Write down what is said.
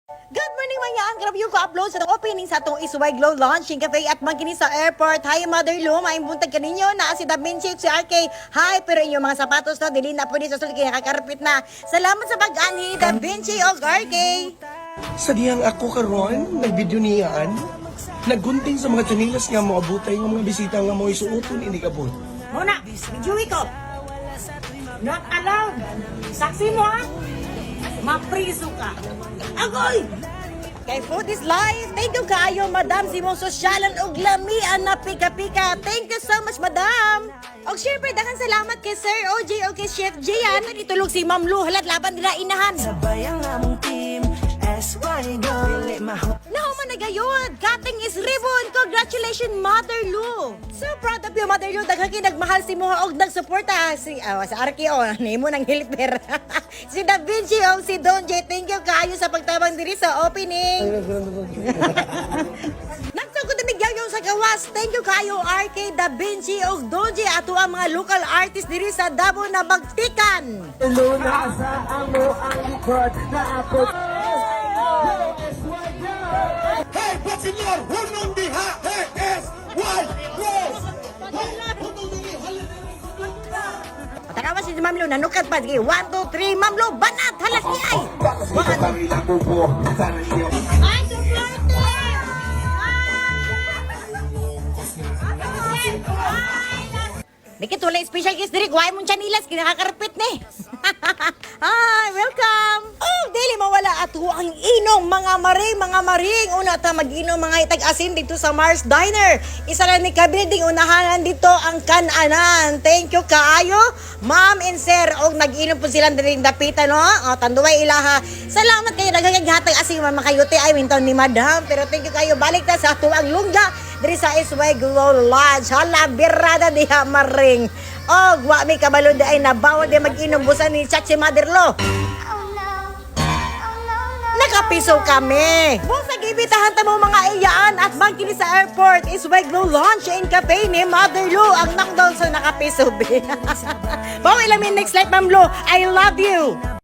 Good morning, mga yaan. Grabe yung ko-upload sa opening sa atong SY Glow Launching Cafe at magkini sa airport. Hi, Mother Lu. Maayong buntag kaninyo. Naa si Da Vinci, si RK. Hi, pero inyong mga sapatos no, dili na pwede sa sulod kay nakakarpit na. Salamat sa pag-anhi, Da Vinci og RK. Sa dihang ako karon nagvideo niyaan, naggunting sa mga tsinelas nga moabutay nga mga bisita nga mo isuoton ini kabot. Muna, video ko. Not allowed. Saksi mo ha? Mapriso ka. Agoy! Kay food is life. Thank you kaayo, Madam Simong Sosyalan og lamian na pika-pika. Thank you so much, Madam. Og syempre, daghang salamat kay Sir OJ o kay Chef Gian. Itulog si Ma'am Lu, halat laban nila inahan. Sabay ang among team SY Go. Dili mahu Nahuman na gayud. Cutting is ribbon. Congratulations, Mother Lu. So proud of you, Mother Lu. Daghang kay nagmahal si Moha og nagsuporta si sa RKO nimo nang helper. Si Da Vinci og si Don J. Thank you kaayo sa pagtabang diri sa opening. Nagsugod na mig sa gawas. Thank you kayo, RK, Da Vinci og Don J, ato ang mga local artist diri sa Davao na bagtikan. Luna sa amo ang likod na ako. Hey, Patsinor! Hunong diha! Hey, S, Y, go! Hunong diha! Patakawa si Ma'am Lu, nanukat pa. Sige, 1, 2, 3, Ma'am Lu, banat! Halas ni ay! Ay, supporter! Dikit wala special guest diri, kuhay mong chanilas, kinakakarpit ni. Hi, welcome! Oh, dili mawala ato ang inom, mga maring, mga maring. Una ta mag-inom mga itag asin dito sa Mars Diner. Isa lang ni kabuilding unahanan dito ang kananan. Thank you kaayo, ma'am and sir. Og nag-inom po sila diri dapitan, no? O, tanduay ilaha. Salamat kayo nagagaghatag asin mga kayute ay mintaw ni madam. Pero thank you kayo. Balik ta sa ato ang lungga diri sa SY Glow Lodge. Hala, birada diha maring. Og wa mi kabalo di ay nabawal di mag-inom busan ni Chachi Mother Lo. Nakapiso kami. Busa gibitahan ta mo mga iyaan at bangkini sa airport is Glow Lounge and Cafe ni Mother Lu ang knockdown sa nakapiso. Bawi lang next life, Ma'am Lu. I love you.